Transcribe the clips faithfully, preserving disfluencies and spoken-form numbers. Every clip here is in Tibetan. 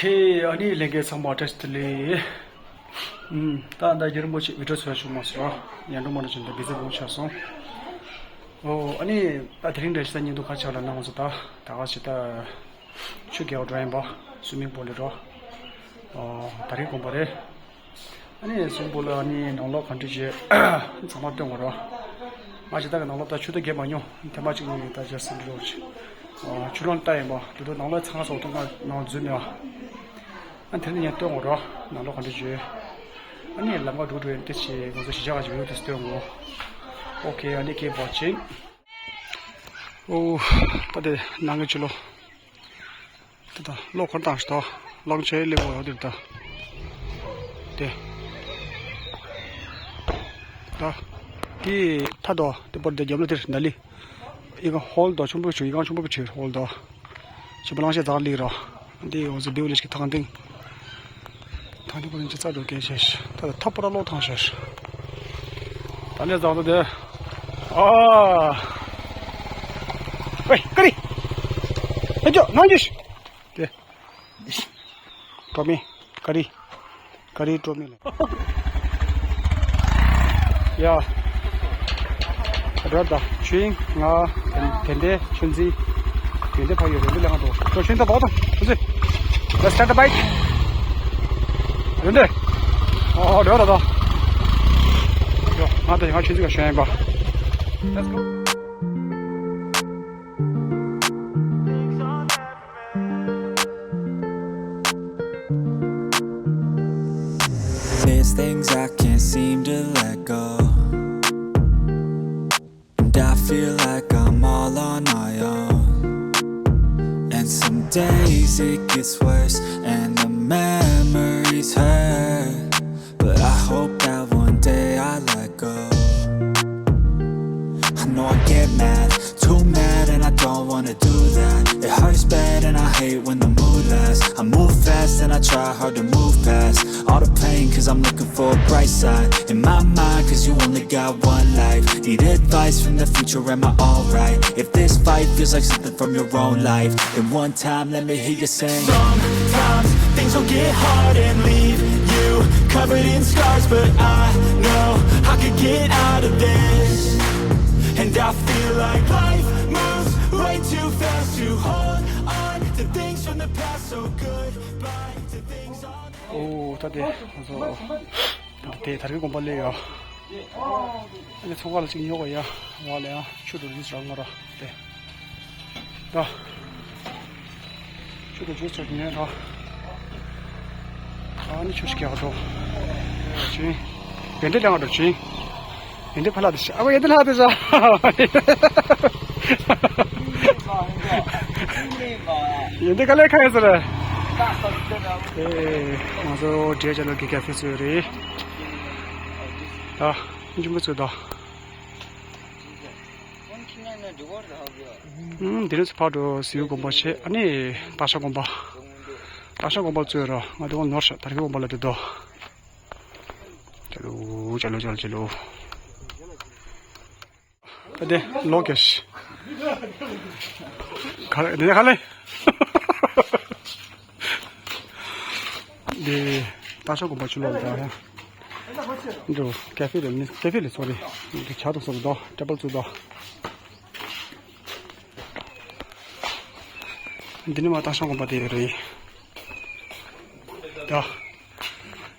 ཁྱེད་ཨ་ནི་ལྷན་རྒྱས་ཚང་མ་བཀྲ་ཤིས་བདེ་ལེགས། ཨུམ། ད་ད་རྒྱུན་རིང་པོ་ཅིག་བི་ཌི་ཡོ་བཟོ་ཡ་བྱུང་མ་སོང་། ཡར་འགྲོ་མར་འགྲོ་བྱས་ནས་བི་ཛི་བོ་ཆགས་སོང་། ཨོ་ཨ་ནི་ད་དེ་རིང་འདྲ་ཞིག་ད་བརྙན་ཐུང་ཁ་ཆག་ལ་གནང་སོང་། ད་ད་ག་ཞིག་ད་ཆུ་རྐྱལ་འགྲོ་ཡིན་པ། སུའི་མིང་པུལ་ལ་འགྲོ། ཨོ་དར་ཡུལ་དགོན་པ་རེད། ཨ་ནི་སུའི་མིང་པུལ་ལ་ཨ་ནི་ནང་ལོགས་ག་འདྲ་བྱས་ཚང་མ་སྟོན་དགོས་རེད། ང་ཅིག་ད་གི་ནང་ལོགས་ད་ཆུ་ད་རྒྱབ་མ་མྱོང་། ཐེངས་མ་གཅིག་གཉིས་ད་ཅིག་སེམས་འགྲོ་ཆུ་ལོག་ལྟ་ཡིན་པ། དེ་དུས་ནང་ལོགས་ཚང་ས་འོ་ཐོག་ང་ནང་འཛུལ་མེད་པ། ཨ་དེ་ནས་ཡང་སྟོན་དགོས་རེད། ནང་ལོགས་ག་འདྲ་བྱས། ཨ་ནི་ལམ་ཁ་འགྲོ་འགྲོ་ཡིན་ཏེ་ཆེ་ང་ཚོ་གཞིས་ཆགས་ཀྱི་བེའུ་དེ་སྟོན་དགོས། ཨོ་ཁེ། ཨ་ནི་ཁྱེད་པོ་ཆེ། ཨོ་ད་དེ་ནང་གི་ཆུ་ལོག་ད་ལྟ་གློག་འཁོར་བཏང་ཞིག་ད་གླང་ཆེན་སླེབས་འོ་དེར་ད། དེ། ད། དེ་ཐ་དོ་དེ་པར་དེ་རྒྱབ་ལ་དེར་ད་ལི། ཡི་ག་ཧོལ་དོ་ཆུང་པོ་ཆུ་ཡི་ག་ཆུང་པོ་ཆུ་ཧོལ་དོ། ཆུ་པ་གླང་ཆེན་རྫ་ལི་རོ། དེ་འོ་ཟི་བེའུ་ལེ་ཞིག་ཐང་ཏིང་། ཐང་ཏིང་པོ་ལེན་ཅི་རྩ་འགྲོ་སྐད་ཆེ་ཤི། ད་ལྟ་ཐ་པོ་ར་གློག་ཐང་ཤར། ད་ལས་རྫ་དོ་དེ། ཨ། ཝེ་ཀ་རི། ཨེ་ཇོ་ནང་ཇིཤ། དེ། ཀྲོ་མི། ཀ་རི། ཀ་རི་ཀྲོ་མི་ལ། ཡ། རོ་ད་ཆུ་ཡིན་ང་། དེ་འདྲའི་ཆུ་འཛི། དེ་འདྲའི་ཕ་ཡོད་རེད་འདི་ལས་ང་འགྲོ། ཁྱོད་ཆུ་འཛི་བག་དང་ཆུ་འཛི། Let's start the bike. རེད་འདི། ཨོ་རོ་ད་ད། ཡོ་ང་ད་ང་ཆུ་འཛི་ག་ཤོད་ཡིན་པ། Let's go. There's things I can't seem to let go. And I feel like I'm all on my own. And some days it gets worse, and the memories hurt. But I hope that one day I let go. I know I get mad, too mad, and I don't wanna do that. It hurts bad, and I hate when the mood lasts. I move fast, and I try hard to move past all the pain, cause I'm looking for a bright side. In my mind, cause you only got one life. Need advice from the future, am I alright? If this fight feels like something from your own life, then one time let me hear you sing. Sometimes things will get hard and leave you covered in scars, but I know I could get out of this. And I feel like life moves way too fast to hold on to things from the past, so goodbye to things on. ཨོ་ད་དེ་ང་ཚོ་དེ་དར་གྱི་དགོན་པ་སླེབས་ཡོད། ཨ་ནི་ཚོང་ཁང་ལ་ཅིག་ཉོ་དགོས་ཡ། འོག་ལ་ཡང་ཆུ་དུ་རིས་རང་ངོ་ར་དེ། ད། ཆུ་དུ་ཇུས་ཚོད་ཉོས་ར། ཨ་ནི་ཆུ་ཞིག་རྒྱག་འགྲོ། ཅིང་། ཡོན་ཏན་ལས་ང་འགྲོ་ཅིང་། ཡོན་ཏན་ཕ་ལ་དེ་ཤ། ཨ་ཡོན་ཏན་ལ་དེ་ཤ། ཡོན་ཏན་ག་ལེ་ཁ་ཡོད་ཟེར། ཨེ། ང་ཚོ་འབྲས་ཅ་ལག་གི་ཀ་ཧྥེ་ཚོ་རེད། ད། འཇུ་མི་ཚོ་ད། ཨུམ། དེ་རིང་ཚོ་ཕར་འགྲོ་ཟེའུ་དགོན་པ་བྱས། ཨ་ནི་སྟག་ཤར་དགོན་པ། སྟག་ཤར་དགོན་པ་ཚོས་ར་ང་དེ་ངོ་ནོར་ཤག་དར་གྱི་དགོན་པ་ལ་དེ་དོ། ཅ་ལུ་ཅ་ལུ་ཅ་ལུ་ཅ་ལུ། ད་དེ་ལོ་ཀེཤ། ག་རེ་དེ་ག་ལེ། དེ་སྟག་ཤར་དགོན་པ་ཆུ་ལོག་ད་ཡ། འགྲོ་ཀ་ཧྥེ་རེད། ནི་ཀ་ཧྥེ་རེད། སོ་རེད། འདི་ཇ་དང་སོགས་དོ། ཊེ་བལ་ཚུགས་དོ། འདི་ནི་མ་སྟག་ཤར་དགོན་པ་དེ་རེད། ད།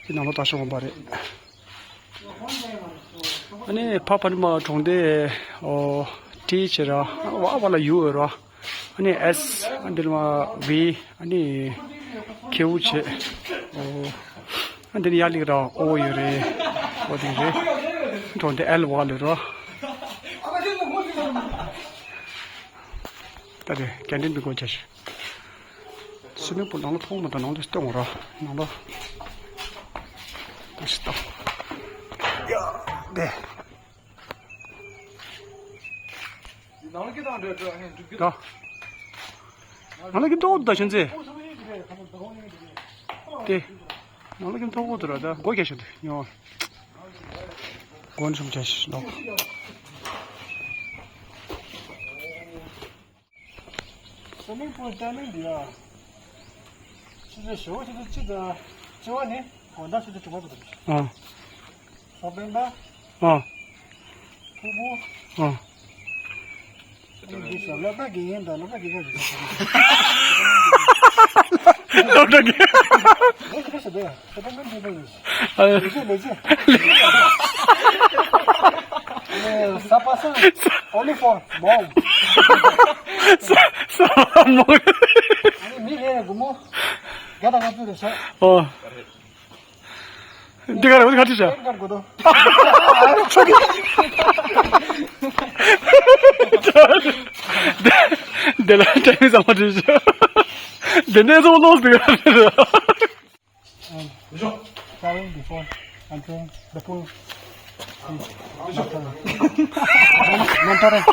འདི་ནང་ལོགས་སྟག་ཤར་དགོན་པ་རེད། ཨ་ནི་ཕ་ཕ་ནི་མ་གྲོང་སྡེ། ཨོ། ཏི་ཆེ་ར། བ་བ་ལ་ཡུ་ཡོད་ར། ཨ་ནི་ཨེས། ཨ་འདི་ནི་མ་བི། ཨ་ནི་ཁེའུ་ཆེ། ཨོ། ཨ་འདི་ནི་ཡ་ལིག་ར་ཨོ་ཡོད་རེད། ཨོ་དེ་རེད། གྲོང་སྡེ་ཨེལ་བ་ལ་ར། ད་རེད་ཀན་ཊིན་པི་གོ་ཆ་ཤི། སུ་མི་པོ་ནང་ལ་ཐོག་མ་དང་ནང་དུ་སྟོང་ར་ནང་ལ། ད་ཤི་ད། ཡ་དེ། ནང་ལ་ཀི་དང་འདྲ་འདྲ་ཧེ་འགྲུབ་ཀི། ད། ནང་ལ་ཀི་ཏོག་ད་ཤན་ཚེ། དེ། ནང་ལ་ཀི་ཏོག་ཏོ་ར་ད་སྒོ་རྒྱག་ཤ་དུ་ཉོ། སྒོ་ནི་སུམ་ཆ་ཤི་ལོག། སོ་མིན་པོ་ཏ་མིན་འདི་ཡ། ཞེས་ཞུ་བ་ཞིག་ཏུ་སྤྱི་དང་སྤྱི་བ་ནི་དགོང་དག་ཆུ་ཚོད་དྲུག་པ་དུ། ཨ། ས་པན་པ། ཨ། ཕུ་བོ། ཨ། འདི་ཞོགས་སློབ་གྲྭ་དགེ་རྒན་དང་སློབ་གྲྭ་དགེ་རྒན་རེད། སློབ་གྲྭ་དགེ། ལས་ཀྱི་ཞོགས་དེ་ས་པན་པ་འདི་པ་ཡིན། ཨ། ལས་བྱེད་ལས་བྱེད། ས་པ་ས། Only for mom. ས་ས་པ་མོ། ཨ་ནི་མི་རེ་རེ་སྒོར་མོ་བརྒྱ་དང་ལྔ་བཅུ་རེ་བཞག་ཨོ། འདི་ག་རེ་འདི་ག་རེ་བྱ། ཀྲེ་ཌིཊ་ཀཱར་དགོས་འདུག་འདི་ལ་ཀྲེ་ཌིཊ་ཀཱར་བྱ། འདི་ནས་བཟོ་ལོག་འདི་ག་རེ་རེད། Traveling before entering the pool. Mentoring.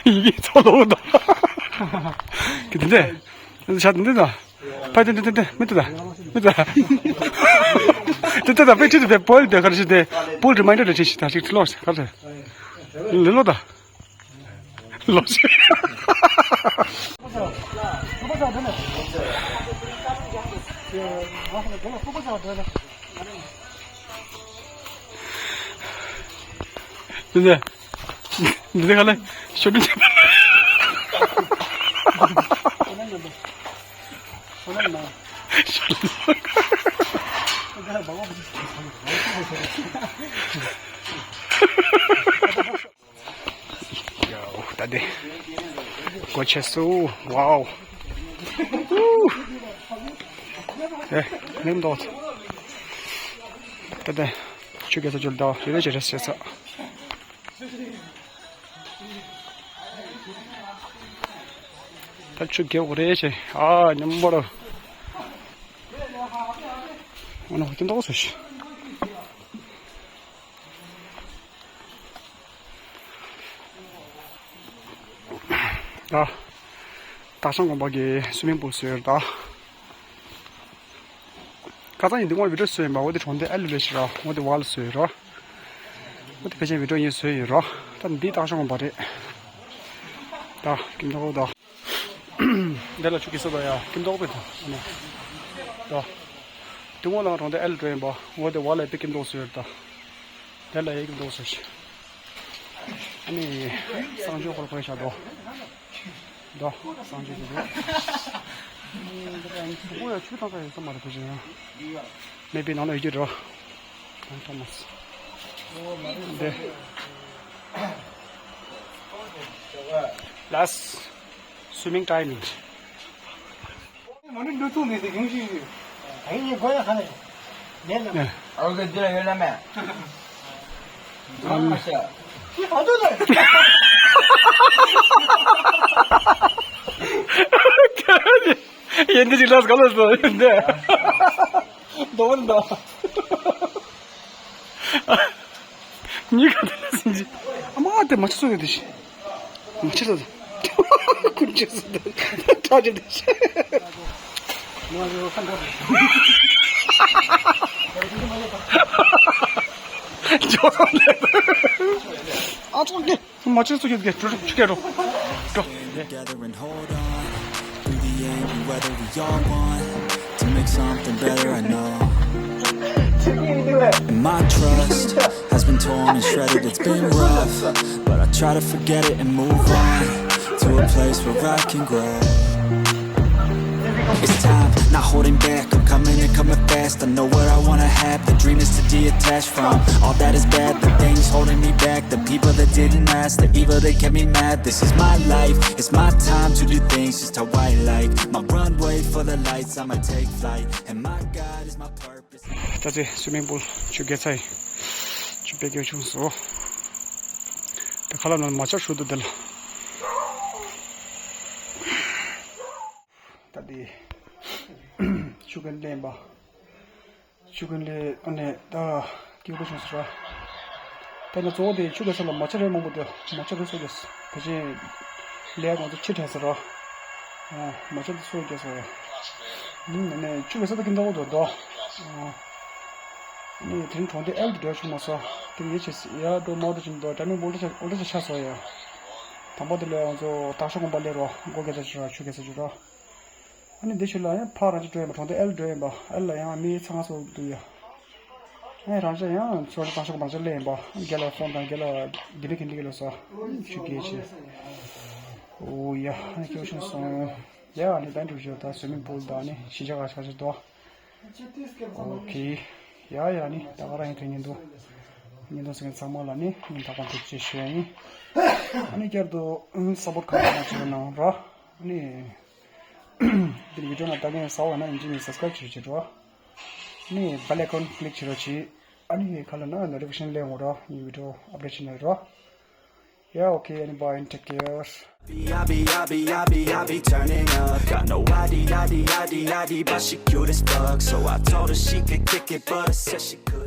ཡི་གེ་ཚོ་ལོག་འདུག་གི་འདི་འདྲ། ཤ་འདི་འདྲ། ཕ་དེ་འདི་འདི་མི་འདི་ད། མི་འདི་ད། དེ་དེ་ད་པེ་ཁྲིད་དེ་པོལ་དེ་གར་ཞིག་དེ་པོལ་རི་མའིན་ཌར་དེ་ཁྲིད་ཞིག་ད་ཞིག་ལོག་ཞིག་གར་ཞིག་ལེ་ལོ་ད། ལོག་ཞིག་འདི་འདི་ག་ལ་ཤོ་ཏི་ཆེ། ཡའོ། ད་དེ་སྒོ་ཕྱེ་སོང་། ཝའོ། ཨེ། ལེམ་འདུག་ད་དེ་ཆུ་རྐྱལ་ས་ཅོལ་ད་རེ་རེ་བྱེད་རེས་བྱེད་ས། ད་ཆུ་རྐྱལ་དགོས་རེད་ཅེ། ཨ་ཉམས་པོ་ར། ཨ་ནི་ཧོ་ཀྱི་འདུག་སོ་ཤི། ད། སྟག་ཤམ་དགོན་པ་གི་སུའི་མིང་པུལ་བཟོས་ཡོད་ད། ཁ་སང་ཡིན་འདི་སྔོན་བི་ཌིའོ་བཟོས་ཡིན་པ། འོ་དེ་གྲོང་སྡེ་ཨེ་ལུ་ལེ་ཤི་ར། འོ་དེ་ཝལ་བཟོས་ཡོད་ར། འོ་དེ་ཕལ་ཆེར་བི་ཌིའོ་ཡིན་བཟོས་ཡོད་ར། ད་འདི་སྟག་ཤམ་དགོན་པ་རེད། ད་ཀིམ་ཐོག་ད། འདི་ལ་ཆུ་སྐྱེས་ས་ད་ཡ་ཀིམ་ཐོག་པེ་ད། ད། དེ་སྔོན་ལ་གྲོང་སྡེ་ཨེ་ལུ་འགྲོ་ཡིན་པ། འོ་དེ་ཝལ་ལ་པེ་ཀིམ་ཐོག་བཟོས་ཡོད་ད། དེ་ལ་ཡེ་གི་འདུག་ཟེར། ཨ་ནི་གསང་སྤྱོད་ཧོལ་ཁོའི་ཤ་དོ། དོ་གསང་སྤྱོད་ཀྱི་དོ། ཨོ་ཡ་ཆུ་ཐང་ཁ་ཡོད་ས་མ་རེད་དེ་བཞིན་ཡང་། མེད་པའི་ནང་ལ་ཡོད་ཀྱི་རེད། ཐོང་ཐོང་མ་སི། འདི། Last swimming time. མ་ཎི་འདུ་ཚོགས་ནས་དེ་གང་ཞིག་ཡོད། ཨ་ཡེ་གོ་ཡ་ཧ་ལས། ལས་ལ། ཨོ་གི་འདི་ལ་ཡོད་ལ་མེད། ཨ་མ་ཤ། ཅི་ག་དུ་ལ། ཡེ་འདི་ཅིག་ལ་སྐལ་ལ་སོ་ཡིན་འདི། དོ་བར་འདོ། མྱི་ག་དེ་ལ་སིན་ཅི། ཨ་མ་དེ་མ་ཆི་སོ་ཡོད་དེ་ཤི། མ་ཆི་སོ། ཀུན་ཆི་སོ་དེ། ཁྲ་ཆི་དེ་ཤི། ཇོ་ལེ། ཨ་ཙོག་གེ། མ་ཆི་སོ་ཡོད་གེ། ཁྲ་ཆི་ཀེ་རོ། ཁྲ། Together and hold on through the angry weather, we all want to make something better, I know. And my trust has been torn and shredded, it's been rough, but I try to forget it and move on to a place where I can grow. It's time, not holding back, I'm coming and coming fast, I know what I wanna have, the dream is to detach from all that is bad, the things holding me back, the people that didn't last, the evil that kept me mad, this is my life, it's my time to do things just how I like, my runway full of lights, I'ma take flight, and my God is my purpose. ད་ཚེ་སུའི་མིང་པུལ་ཆུ་རྐྱལ་ཚར་ཡིན། ཆུ་དཔེ་སྐྱིད་བྱུང་སོང་། ད་ཁ་ལག་ནང་མ་ཆར་ཞུ་འདུག་འདི་ལ། ད་འདི་ཆུ་རྐྱལ་ལེན་པ། ཆུ་རྐྱལ་ལེན་ཨ་ནི་ད་སྐྱིད་པོ་བྱུང་སོང་ར། ད་ནི་གཙོ་བོ་དེ་ཆུ་རྐྱལ་ས་ལ་མ་ཆར་རེ་མང་པོ་འདུག་མ་ཆར་རེ་སོ་རྒྱས་དེ་བཞིན་ལས་ང་ཚོ་ཕྱི་དྲགས་སོང་ར། ཨ་མ་ཆར་དེ་སོ་རྒྱས་སོང་ར། ཨ་ནི་ཆུ་རྐྱལ་ས་ད་ཀིམ་ཐོག་འདུག་དོ། ཨ་ནི་དེ་རིང་གྲོང་སྡེ་ཨེལ་དུ་འགྲོ་བྱུང་མ་སོང་། དེ་ཡེ་ཆེ་ཡ་འགྲོ་མ་འགྲོ་བྱུང་འདུག་དྲ་མིག་འོ་འདྲ་ཆ་འོ་འདྲ་ཆ་ཆ་སོང་ཡ། དང་པོ་དེ་ལ་ང་ཚོ་དྭགས་ཤོག་དགོན་པ་སླེབས་རོགས། སྒོ་རྒྱབ་ཚར་ཆུ་རོགས། ཆུ་རྒྱབ་ཚར་ཆུ་རོགས། ཨ་ནི་འདི་ཕྱི་ལ་ཡང་ཕར་རང་ཅིག་འགྲོ་ཡིན་པ། གྲོང་སྡེ་ཨེལ་འགྲོ་ཡིན་པ། ཨེལ་ལ་ཡང་མི་ཚང་སོ་འདུག་ཡ། ཨ་ནི་རང་ཅག་ཡང་ཚོ་དྭགས་ཤོག་དགོན་པ་རང་ཅག་སླེབས་ཡིན་པ། རྒན་ལགས་ཕོན་དང་རྒན་ལགས་འདི་འདྲ་གི་འདི་གི་ལོ་སོ། ཆུ་རྒྱབ་ཆེ། ཨོ་ཡ། ཨ་ནི་སྐྱོ་ཤོང་སོང་། ཡ། ཨ་ནི་ད་འགྲུབ་བཞག་ད་སུའི་མིང་པུལ་དང་ནི་ཤི་ཆ་ག་ཆ་ཆ་དོ། ཨོ་ཁེ། ཡ་ཡ། ནི་ད་ག་རང་ཡིན་དུས་ཉིན་དུ། ཉིན་དུ་སེང་ཚང་མ་ལ་ནི་ཉིན་ཐག་པ་ཐུགས་རྗེ་ཆེ་ཞུ་ཡ་ཡིན། ཨ་ནི་བསྐྱར་དུ་ཨུམ་སབ་པོར་གང་ཐུབ་ན་བྱེད་རོགས་གནང་རོགས། ཨ་ནི་འདིར་བི་ཌིའོ་ནང་ལྟ་མཁན་ས་འོག་ན་ཡིན་གཅིག་ནི་སབ་སི་ཀ་རའིབ་བྱེད་བྱེད་རོགས། ཨ་ནི་བྷེལ་ཨའི་ཀོན་ཀི་ལིག་བྱེད་རོགས་བྱེད། ཨ་ནི་ཁ་ལ་ན་ནོ་ཊི་ཕི་ཀེ་ཤན་སླེབས་འོང་རོགས། ངའི་བི་ཌིའོ་ཨབ་ཌེཊ་བྱེད་ན་རོགས། Yeah, okay, anybody, take care. I be, I be, I be, I be turning up. Got no I D, I D, I D, I D, but she cute as fuck. So I told her she could kick it, but I said she couldn't.